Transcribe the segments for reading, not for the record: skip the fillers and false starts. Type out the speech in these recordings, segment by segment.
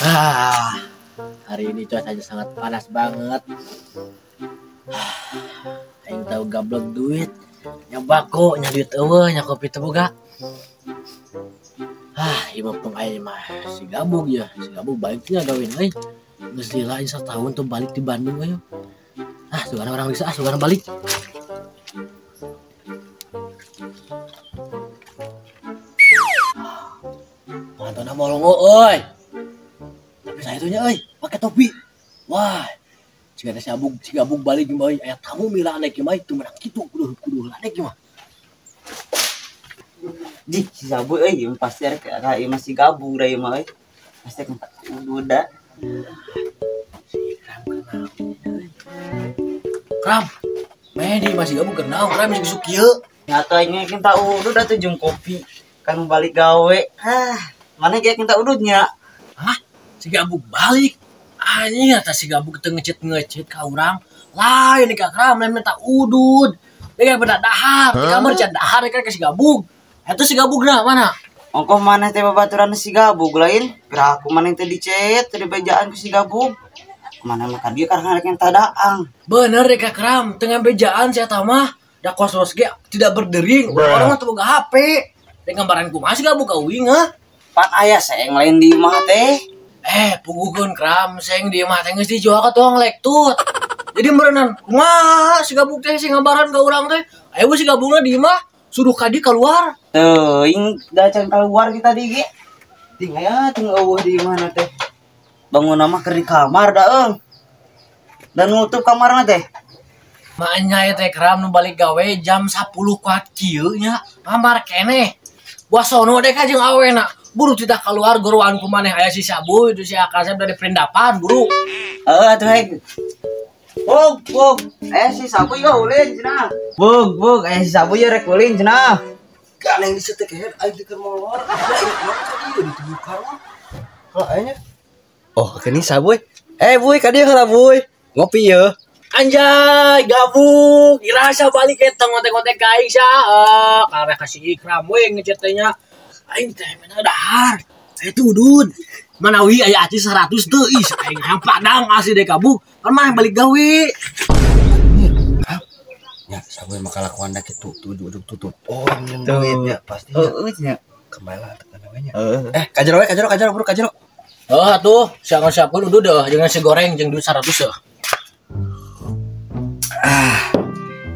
Ah, hari ini cuacanya sangat panas banget. Aing tahu gablek duit. Nyobako nya duit eueuh nya kopi teu boga. Ah, ieu mah peng aing mah si gabug ya, si gabug balik nya gawin euy. Geus lila aing satahun tuh balik di Bandung euy. Ah, sugana orang bisa, ah sugana balik. Mantona molongo euy. Tapi saya itunya euy, pakai topi. Wah, jika ada si gabug balik mah euy, aya tamu mila naik mah itu menang kitu kudu kudu naik mah. Jih, si Sabu euy, pasti ada kayak masih gabung da ieu mah euy. Pasti kan udah. Si Kram kenal. Kram. Medi masih gabung kenal, Kram geus isuk kieu. Nyata aing kita udud atuh jeung kopi. Kan balik gawe. Ah, mana ge kita ududnya? Hah? Si gabung balik. Anjing eta si gabung teu ngecit-ngecit ka urang. Lain ka Kram lain minta udud. Dia kan dahar, di kamar can dahar kan ke si gabung. Eta si gabugna mana? Ongkoh maneh teh babaturan si gabug lain. Geura aku maneh teh dicet, teh dibejaan ku si gabug. Mana mah ka dieu karena rek minta daang. Bener deh Kak Kram, tengah bejaan saya mah. Da kos-kos ge tidak berdering, orang mah teu boga HP. Dek gambaran kumaha si gabug ka uing hah? Pan aya saeng lain di imah teh. Pugukeun Kram, seng di imah teh geus dijual ka tukang lektut. Jadi meureunan kumaha si gabug teh sing gambaran ka urang teh. Aya we si gabugna di imah, suruh ka dieu keluar. Teuing da can keluar kita di ge. Ting aya ting eueuh di imahna teh. Bangun mah keur di kamar da eung. Dan nutup kamarna teh. Maenya ieu teh Kram nu balik gawe jam 10 kuat kieu nya, kamar keneh. Buah sono deh ka jeung awena. Buru tidak keluar goroan ku maneh aya si Sabu itu si Akasep dari perindapan buru. Heeh atuh heg. Bog bog, si Sabu yo ulin cenah. Bog bog, si Sabu yo rek ulin cenah. Gak yang disetek head aing teh keur molor. Da ieu mah ka dieu ditubukan mah. Kalau aingnya. Oh, kini Sabu. Buy, ka dieu heula, Buy. Ngopi ye. Anjay, gabung. Dirasa balik eta ngontek-ngontek ka aing sia. Karek ka si Ikram we ngecet teh nya. Aing teh mena dahar. Aya udud. Manawi aya aci 100 teu ih aing hayang padang asli deh kabuk. Kan mah balik gawe. Ya, Sabu mah kalakuan da kitu tujuh tutup. Oh, minjem duitnya pasti. Heeh, nya. Kembali lah tekan we nya. Kajero we, kajero, kajero, bro, kajero. Oh, atuh, siap-siapkeun udud deh, jeung nasi goreng jeung duit 100 deh. Ah,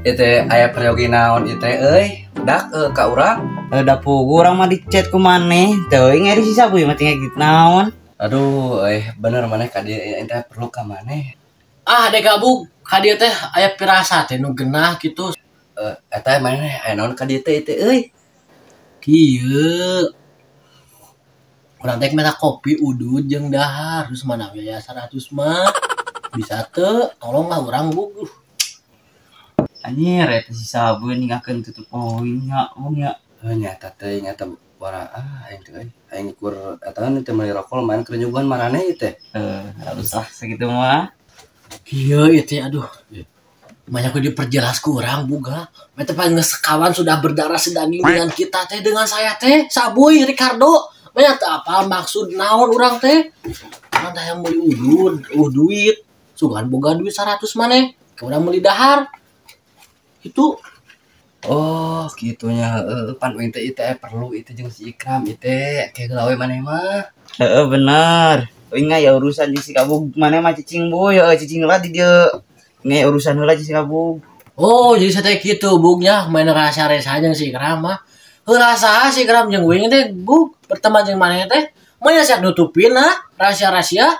ieu teh aya peryogi naon ieu teh euy? Dak ka urang. Da pugu urang mah dicet ku maneh. Teuing ari si Sabu mah tinggal gitu naon. Aduh, bener maneh ka dieu ieu teh perlu ka maneh. Ah, dek gabung ka dieu teh aya pirasa teh nu genah kitu. Eta maneh aya naon ka dieu teh ieu teh euy? Kieu. Urang teh minta kopi udud jeung dahar, terus mana biaya 100 mah. Bisa teu, tolonglah urang bug. Anjir, eta si Sabu ninggalkeun tutup poin nya, bung nya. Heuh nyata teh, nyata wara ah aing teh euy. Aing kur eta kan teh meuli rokok lumayan keur nyuguhan maraneh ieu teh. Harus lah sakitu mah. Kieu ieu teh aduh. Banyak kudu diperjelas ku urang buga. Mete paling geus sekawan sudah berdarah sedaging dengan kita teh dengan saya teh Sabuy Ricardo. Banyak teh apa maksud naon urang teh? Urang teh hayang meuli udud, duit. Sugan boga duit 100 maneh. Ke urang meuli dahar. Itu. Oh, gitunya. Heeh, pan uing teh ieu teh perlu ieu teh jeung si Ikram ieu teh kayak gawe maneh mah. Heeh, bener. Uing aya urusan jeung si Kabug maneh mah cicing boy, heeh cicing heula di dieu. Nge urusan heula jeung si Kabug. Oh, jadi saya teh kitu bugnya main rasa-rasa jeung si Ikram mah. Heula saha si Ikram jeung uing teh bug berteman jeung maneh teh. Mah nya siap nutupin lah rahasia-rahasia.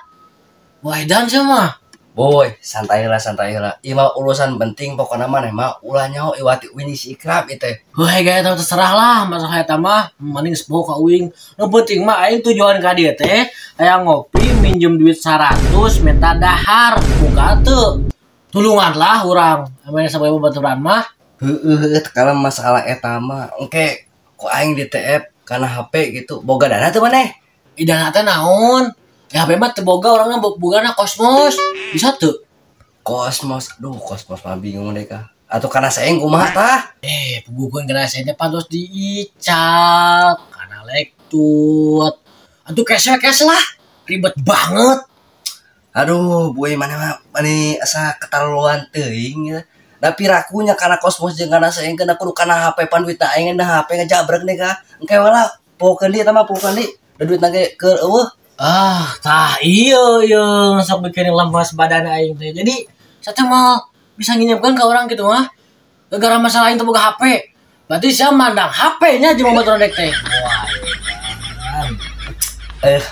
Wah, edan sia mah. Boy, santai lah, santai lah. Ieu mah urusan penting pokona maneh mah ulah nyaho iwati uing si Ikram ieu teh. Heuh, gaya eta terserah lah, masalah eta mah mending sepuh ka uing. Nu penting mah aing tujuan ka dieu teh hayang ngopi minjem duit 100 minta dahar, buka teu. Tulungan lah urang, emangnya sampai babaturan mah. Heueuh, heueuh, kalau masalah eta mah engke ku aing di TF kana HP gitu. Boga dana teu maneh? Ih, dana teh naon? Ya HP mah teu boga orangna bogana Kosmos. Bisa teu? Kosmos, aduh Kosmos mah bingung deh kah. Atau kana saeng kumaha tah? Pugukeun kana saeng teh pantos diical, kana lektut. Atuh cash lah. Ribet banget. Aduh, boy mana mani asa keterlaluan teuing ya. Da pirakunya kana kosmos jeung kana saengkeun kudu kana HP pan duit aing da HP ngajabrek nih ka. Engke wala pokeun deui eta mah pokeun deui. Da duitna ge keur eueuh. Ah, tah iya iya sok bikin lemas badan aing teh. Jadi saya teh mau bisa nginjemkan ke orang gitu mah. Gara-gara masalah aing teh boga HP. Berarti saya mandang HP-nya jeung motor dek teh. Wah.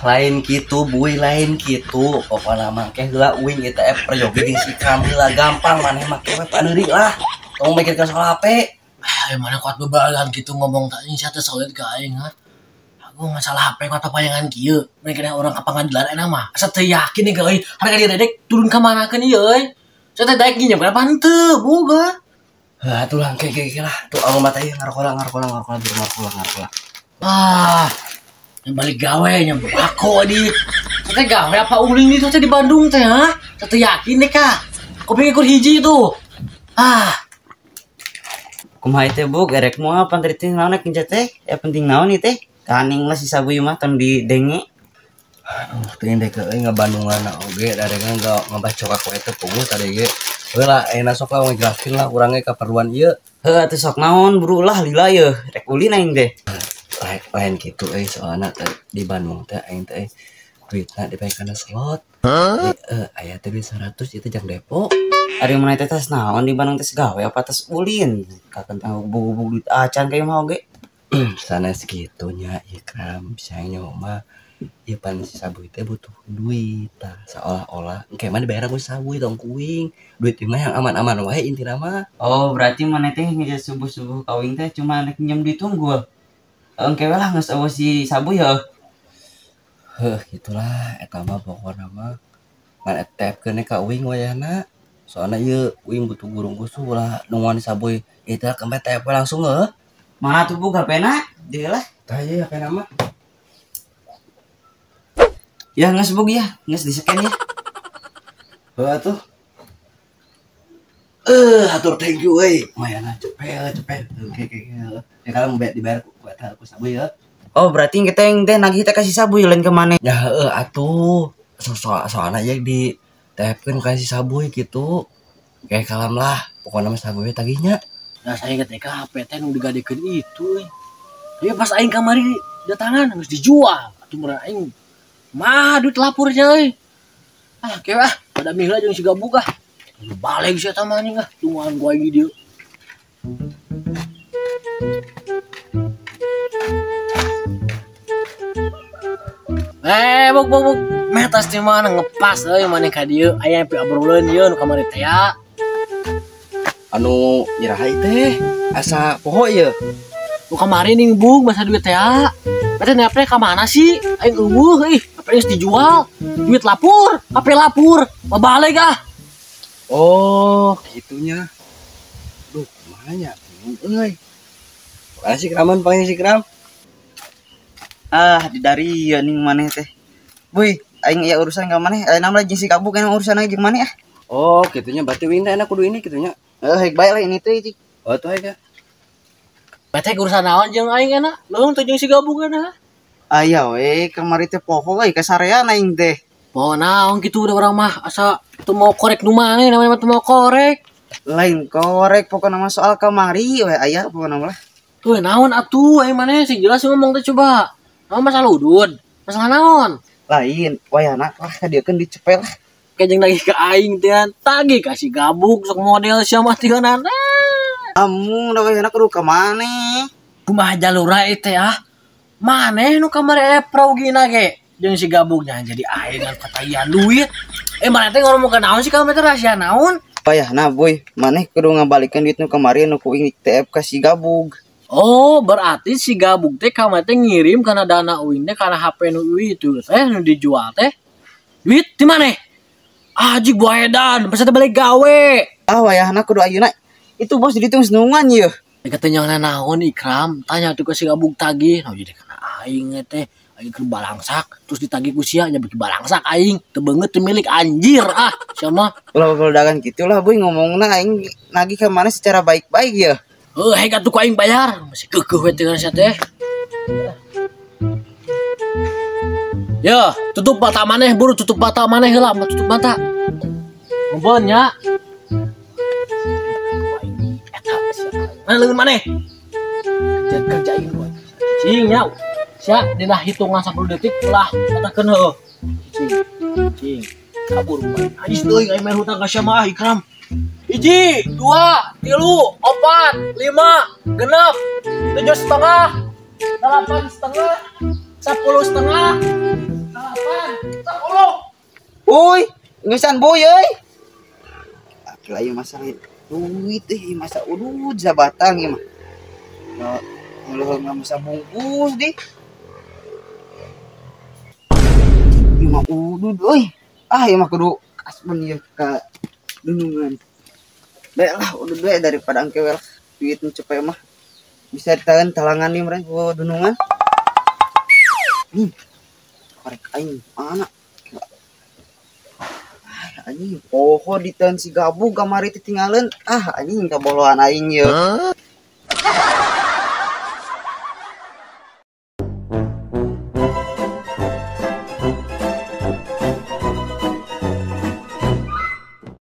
Lain gitu, buy lain gitu. Pokokna mah ke heula uing eta peryogi jeung si Ikram heula gampang maneh mah ke paneuri lah. Tong mikirkeun soal HP. Ah, mana kuat bebalan gitu ngomong tah ini saya teh solid ka aing ha. Aku masalah HP kota payangan kieu, mereka orang ke pengadilan enak mah. Asa teu yakin nih euy, harga diri dek turun ka mana keun ieu euy. Saya teh daek nginjem kenapa henteu, boga. Heuh atuh lah engke ge lah. Tuh anu mata ieu ngarokola. Ah, balik gawe nya aku di. Saya teh gawe apa ulin itu teh di Bandung teh ha? Saya teu yakin deh ka. Kopi ikut hiji itu. Ah. Kumaha teh bug erek moal pan teh naon rek teh? Ya penting naon ieu teh? Kaning lah si sabuy mah tong didenge. Aduh, teuing dek euy ngabandungan oge dadengan ngabacok aku eta puguh tadi ge. Heula ayeuna sok lah ngejelaskeun lah urang ge kaperluan ieu. Heuh atuh sok naon buru lah lila yeuh rek ulin aing teh. Lain kitu euy soalna teh di Bandung teh aing teh duitna dipake kana slot. Heeh, aya teh duit 100 itu jang depo. Ari mun teh tas naon di Bandung teh gawe apa tas ulin? Kakentang bubuk duit acan kayak mah oge. Sana segitunya Ikram bisa nyawa ya pan si sabuy teh butuh duit tah seolah-olah engke mah dibayar ku sabuy tong kuing duit mah yang aman-aman wae intina mah. Oh berarti mana teh ngeja subuh-subuh kawin teh cuma nek nginjem duit tunggul engke we lah geus eueuh si sabuy heuh. Heuh gitulah eta mah pokona mah ngan etepkeun ka uing wayahna soalna ieu uing butuh gurung kusu lah nungguan sabuy ieu teh kempe tep langsung heuh. Mana tuh buka pena? Dia lah. Tah iya pena mah. Ya nges bug ya, nges di-scan ya. Heuh atuh. Atur thank you euy. Mayana cepet. Oke. Ya kalau mau dibayar ku eta ku sabuy ya. Oh, berarti kita yang teh nagih teh kasih sabuy lain ke maneh. Ya heuh atuh. Soalna ieu di tepkeun kasih sabuy gitu. Kayak kalam lah, pokoknya mah sabuy tagihnya. Nah, saya ingat ka HP teh nu digadekeun itu euy. Tapi pas aing kamari datangan geus dijual. Atuh meureun aing mah duit lapurnya euy. Ah, kewe ah, pada mihla jeung si gabug ah. Balik sia eta mah anjing ah, tungguan gua aing di dieu. Buk buk buk. Meh tas di mana ngepas euy maneh ka dieu. Aya yang obrolan ieu nu kamari teh ya. Anu nyerah teh asa poho ieu. Nu kamari ning bung masa duit teh. Berarti HP ka mana sih? Aing eueuh euy, HP geus dijual. Duit lapur, HP lapur. Babalik ah. Oh, gitunya. Duh, kumaha nya bingung euy. Mana si Kraman paling si Kram? Ah, di dari ieu ning maneh teh. Buy, aing aya urusan ka maneh. Ayeuna mah jeung si Kabuk aya urusan jeung maneh ah. Oh, gitunya berarti wing teh enak kudu ini gitunya. Hek bae lah ini teh cik. Oh, tuh hek. Bete urusan naon jeung aing enak? Leuheung teh jeung si Gabung enak. Aya we kamari teh poho euy kasarean aing teh. Poho naon kitu udah urang mah asa teu mau korek nu maneh namanya mah teu mau korek. Lain korek pokona mah soal kamari we aya pokona mah lah. Tuh naon atuh aing maneh sing jelas ngomong teh coba. Naon masalah udud? Masalah naon? Lain wayahna lah kadieukeun dicepel lah. Kayak jeung nagih ke aing teh tagih kasih gabung sok model sia mah tieunana. Amun da wayahna kudu ka maneh? Kumaha jalura ieu teh ah? Maneh nu kamari aya praugina ge jeung si gabungnya jadi aing ngan katayan duit. Maneh teh ngomong ka naon sih kamari teh rahasia naon? Wayahna boy, maneh kudu ngabalikeun duit nu kamari nu ku aing TF ka si gabug. Oh, berarti si gabug teh kamari teh ngirim kana dana uing teh kana HP nu itu teh nu dijual teh. Duit di maneh? Ajik buaedan, pas balik gawe. Ah, wayahna kudu ayeuna. Itu bos dihitung senungan yeuh. Katanya naon Ikram, tanya tuh ke si gabung tagih. Nah, jadi kana aing teh, aing keur balangsak, terus ditagih ku sia nya beuki balangsak aing, teu beungeut teu milik anjir ah, sia mah. Ulah bebeledagan kitu lah boy ngomongna aing nagih ka maneh secara baik-baik yeuh. Heuh, hek atuh ku aing bayar, masih keukeuh we teh sia teh. Ya, tutup mata maneh, buru tutup mata maneh heula, tutup mata. Ngumpul nya. Eta sia. Mana leungeun maneh? Kerja kerjain gua. Cing nya. Sia dina hitungan 10 detik ulah katakeun heueuh. Cing. Cing. Kabur gua. Najis teuing aing main hutang ka sia mah ah, Ikram. 1, 2, 3, 4, 5, 6, 7,5, 8,5, 10,5, 8, 10. Uy, ngeusan boy euy. Akil ieu masalah duit euy, masa udud sabatang ieu mah. Nah, ngeluh nggak masa bungkus di. Ieu mah udud euy. Ah, ieu mah kudu kasbon ieu ka dunungan. Bae lah udud we daripada angke we lah duit nu cepet mah. Bisa ditahan talangan nih mereka ku dunungan. Korek aing mana? Ah, anjing poho ditahan si gabug kamari teh tinggalin. Ah, anjing kabolohan aing ye.